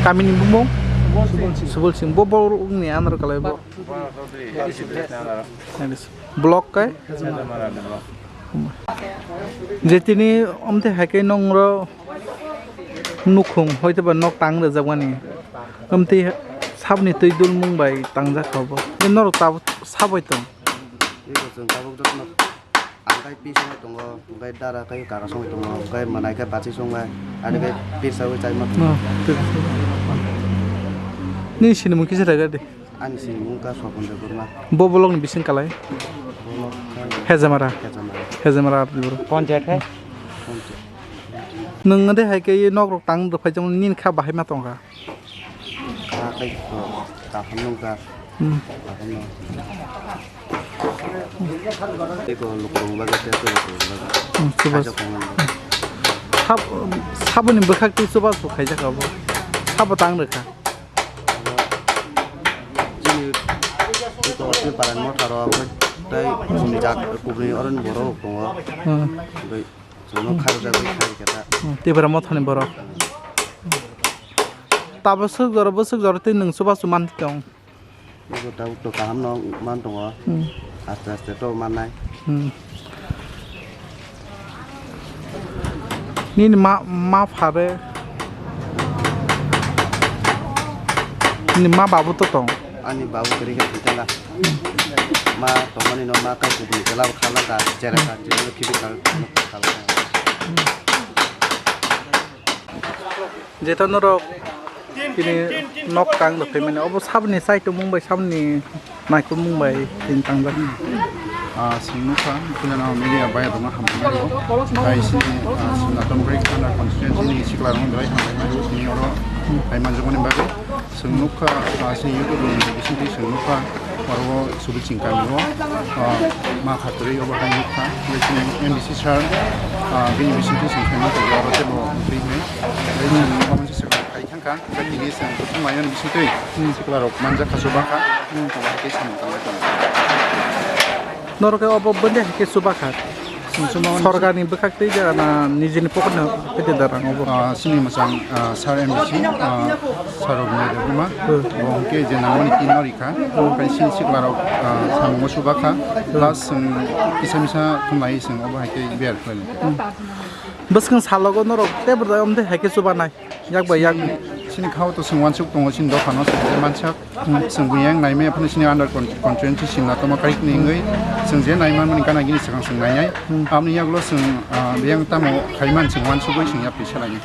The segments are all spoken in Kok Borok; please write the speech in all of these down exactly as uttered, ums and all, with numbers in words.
Kamini bumung? Subol Singh. Bo borokni andro kalai bo. Block kai? Je tini omte hai khe nongro nukhung hoitoba nok tang rwjakmani. Omte saboni twi dulmung bai tangjak kha bo. Norok tabuk sabai tong. Eko chwng tabuk jotono ang kai pis wngwi tongo, ang kai dara kai kaka songwi tongo, ang kai manai kai bachi songbai, ani kai pis wngwi chai ma. No, pis. Nini sinimung kisa rega de. Ani sinimung wngkha Swapon Debbarma. Bo bolokni bising kalai? Bolok khe Hejamara. Hejamara. Hejamara Abdi Boro. Ponchayat hai? Ponchayat. Nwng de hai khe nok rok tang rwphai jang nini kha bahai ma tongkha. Kha khai ko kaham nungkha. Hmm. Kaham no. Tei ko lukurok bagwi tei ko lukurok bagwi. Hmm, chubachu. Khaijak tongo. Sab-, saboni bwkhak tei chubachu khaijak abo. Sabo tang rwkha. Chini Uttor Parani motha rok tei kubuni jak, kubuni oroni borok tongo. Hmm. Tei chwngno kharjagwi khai khe ta. Hmm, Tipra mothani borok. Tabuk swk jora, bwswk jora tei nwng chubachu man tong. Tabuk to kaham no man tongo. Hmm. Aste aste to mannai. Hmm. Nini ma, ma phare. Nini ma babu to tong. Ani babu kwrwi khe thwikhala. Ma tongmani no ma kai kubuni kwlabo khala ka, chera ka, chera khibi ka, khala. Jeta norok tini nok tang rwphaimani, obo saboni saitomung bai, saboni naikolmung bai tini tangjak. Ah, chwng nukha, philano media bai rokno hamjakmani o. Hai sini, ah, Sinaton Break Thana constituency ni sikla rokno belai hamjakmani o, tini oro hai manjakmani bagwi. Chwng nukha, ah, sini YouTube ni bisingtwi chwng nukha. Oro Subiching kami o, ah, ma khatri obo hai nukha. Bini M D C sir, ah, bini bisingtwi chwng khaina tei oro tebo twi hai. Bini omo se kai thangkha, bini chwng thangmani bisingtwi sikla rok manjak kha, chuba kha. Obo hai khe samung tangwi tongo. Norok khe obo bwndwi hai khe chuba kha? Sorkarni bwkhak twi da na nijini pocket ni twi da rang obo? Ah, sini mwchang, ah, sir M D C, ah, sir rok ni rwma. Hmm. Bo hwnkhe je nangmani tin no rikha. Omo khai sini sikla rok, ah, samungo chuba kha. Plus chwng kisa misa thumlai chwng obo hai khe bear khlai. Hmm. Bwskang salogo norok tei bwrwi omtwi hai khe chubanai. Yak bai yak. Sini khao to chwng uansuk tongo, sini dophano chwng je mansak. Hmm. Chwng buiyang naimaya phano sini under con-, constituency sini na tongma karik ni wngwi chwng je naimanmani gana gini swkang chwng nainai. Hmm. Aboni yagulo chwng, ah, biyang tamo khaiman chwng uansugwi chwng yapri salainai.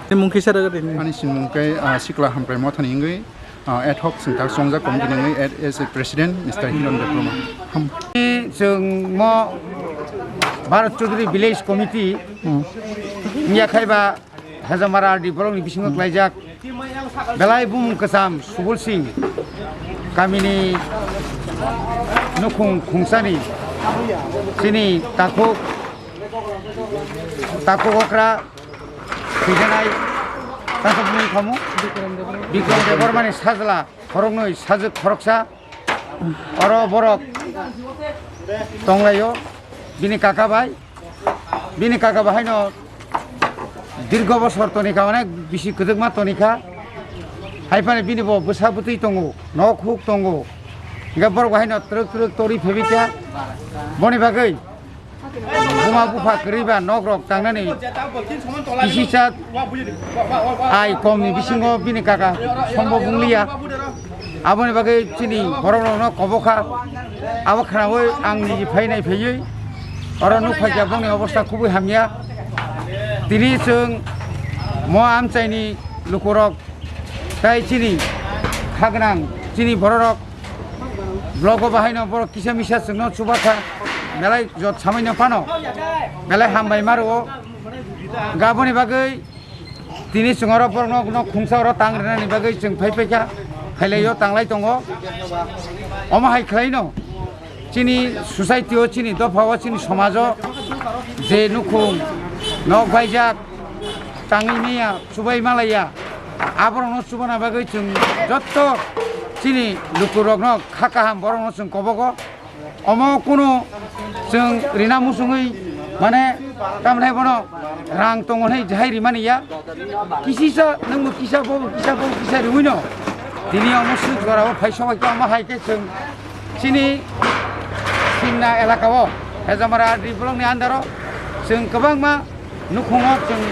Tei mung kisa rwgwi rini. Ani sinimung khe, ah, Sikla Hamkrai Mothani wngwi, ah, ad hoc chwng tak chongjak committee ni wngwi ad-, as a president, Mister Hiron Debbarma. Hmm. Chwng mo Bharat Chaudhary Village Committee, hmm, wngya khai ba Hajamara R D borokni bisingo klaijak belai bumung kwcham Subol Singh kamini nukhung khungsani chini takhuk, takhuk okra thwijanai takhuk bumung khamu Bikram Debbarmani sajla khoroknwi sajwk khoroksa. Oro borok tonglaio bini kaka bai. Bini kaka bai haino dirgo bosor tonikha, onek bisi kwdwkma tonikha. Haiphano bini bo bwsa bwtwi tongo, nok huk tongo. Hingkhe borok bai haino twrwk twrwk torwi phebikha. Boni bagwi buma bupha kwrwi ba nok rok tangnani kisi cha ai kom ni bisingo bini kaka sombo bungliya. Aboni bagwi chini borok rok no kobo kha. Abo khnaui ang niji phai nai phaiwi oro nuk phai kha, bongni obostha kubui hamya. Tini chwng mo amchai ni lukurok tai chini khagwnang chini bororok blogo bahaino borok kisa misa chwngno chuba kha, belai jot samai no phano belai hambai ma rwo. Gaboni bagwi tini chwng oro borokno no khungsa oro tang rwnani bagwi chwng phai phai kha, phailaio tanglai tongo. Omo hai khlaino chini society o, chini dopha o, chini somajo je nukhung nok baijak, tangwi maya, chubai malaya, Aborokno chubana bagwi chwng jotto chini lukurokno kha kaham borokno chwng kobogo. Omo kunu chwng rina muchungwi mane tamni bono rang tongo hwnwi jahai rimani ya. Kisisa nwngbo kisa bobo kisa bobo kisa riwino tini omo swk jorao phai sobai khe omo hai khe chwng chini Simna elakao Hejamara R D blockni andaro chwng kwbangma nukhungo chwng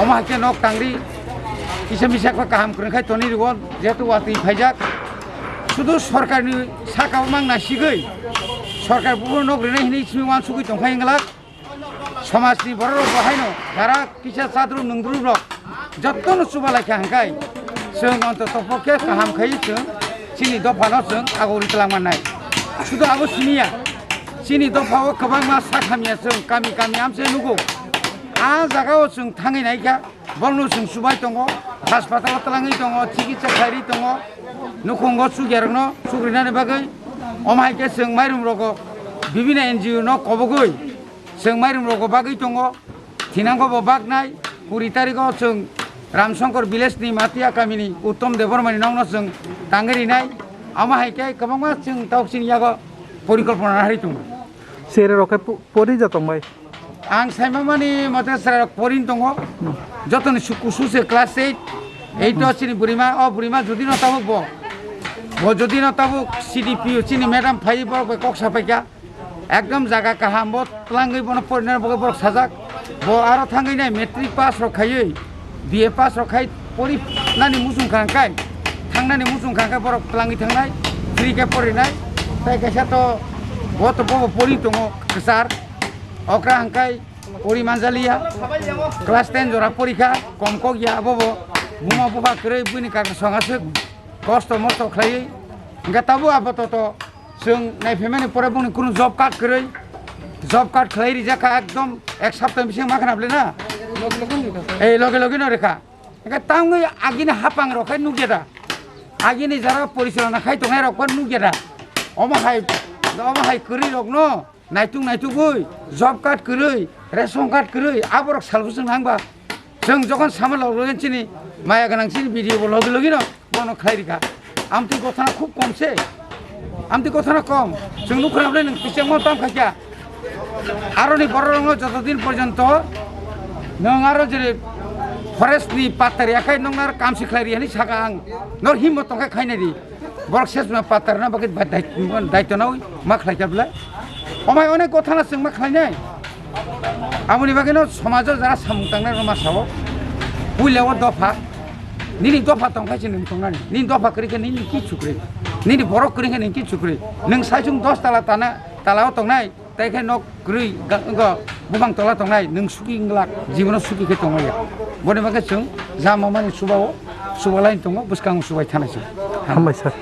omo hai khe nok tangri kisa misa khe kaham kwrwng khai tonwi rwo, jehetu watwi phaijak. Sudu sorkarni sakao mang naisigwi sorkar buphuru nok rinai hinwi simi uansugwi tongkhai wngwlak. Somajni bororok bo haino jara kisa chadru nungdru rok jottono chubalai kha hwnkhai chwng ontoto pokhe kaham khai chwng chini dophano chwng agori twlang mannai. Sudu abo simiya, chini dophao kwbangma sak hamya chwng kami kami amse nugo. A jagao chwng thangwi naikha, borokno chwng chubai tongo, haspatalo twlangwi tongo, chikitsa khlairwi tongo, nukhungo chukyarokno chukrinani bagwi. Omo hai khe chwng mairum rogo bibini N G O no kobogwi chwng mairum rogo bagwi tongo. Thinango bo baknai kuri tarigo chwng Ramsongkor village ni Matia kamini Uttom Debbarmani nokno chwng tangwi rinai. Omo hai khe kwbangma chwng tabuk chini yago porikolpona nahari tongo. Sere rok khe po-, pori ja tongbai. Ang saimamani mote sere rok porin tongo. Jotoni su-, kusu se class eight, eight o chini burima, o burima jodi no tabuk bo. Bo jodi no tabuk C D P O chini madam phai borok bai kok sapaikha. Ekdom jaga kaham bo twlangwi bono porinani bagwi borok sajak. Bo aro thangwi nai matric pass rok khaiwi, B A pass rok khai pori nani muchung kha hwnkhai, thangnani muchung kha hwnkhai borok twlangwi thangnai, free khe porinai. Tai kaisa to bo to bobo pori tongo kwchar. Okra hwnkhai pori manjaliya. Class ten jora porikha, kom kok ya bobo. Buma bupha kwrwi buini kaka song aswk kosto mosto khlaiwi. Hwnkhe tabuk apato to chwng naiphimani pore bongni kunu job card kwrwi, job card khlai rijak kha ekdom ek sapta bising ma khna bwle na? Ei, loge loge no rikha. Hwnkhe tangwi agini hapang rok khai nukya da? Agini jara porichalona khai tongnai rok pha nukya da? Omo hai, omo hai kwrwi rokno naituk naitugwi job card kwrwi, ration card kwrwi, aborok salbwswk nang ba? Chwng jokhon sama loglogen chini maya gwnang chini video bo logi logi no bono khlai rikha. Amtwi gothana khub kom se. Amtwi gothana kom. Chwng nukha bwle nwng kisa mo tam khaikha. Aroni bororokno joto din porjonto nwng aro jere forest ni patta riya khai nwng aro kamsi khlai riya hinwi saka ang. Nor himmo tongkha khainai di. Borok sesma patarna bagwi ba dai-, daitwno ma khlaikha bwle. Omai onek gothana chwng ma khlainai. Aboni bagwino somajo jara samung tangnai rok ma sao. Puila o dopha. Nini dopha tongkha se nwng tongnani. Nini dopha kwrwi khe nini kichu kwrwi. Nini borok kwrwi khe nini kichu kwrwi. Nwng saichung dos tala tana, tala o tongnai. Tai khe nok kwrwi ga-, wngkha, bumang tola tongnai, nwng suki wng glak, jibono suki khe tongmaya. Boni bagwi chwng jama mani chuba-o, chuba laini tongo, bwskango chubai thanai chwng. Hambai sir.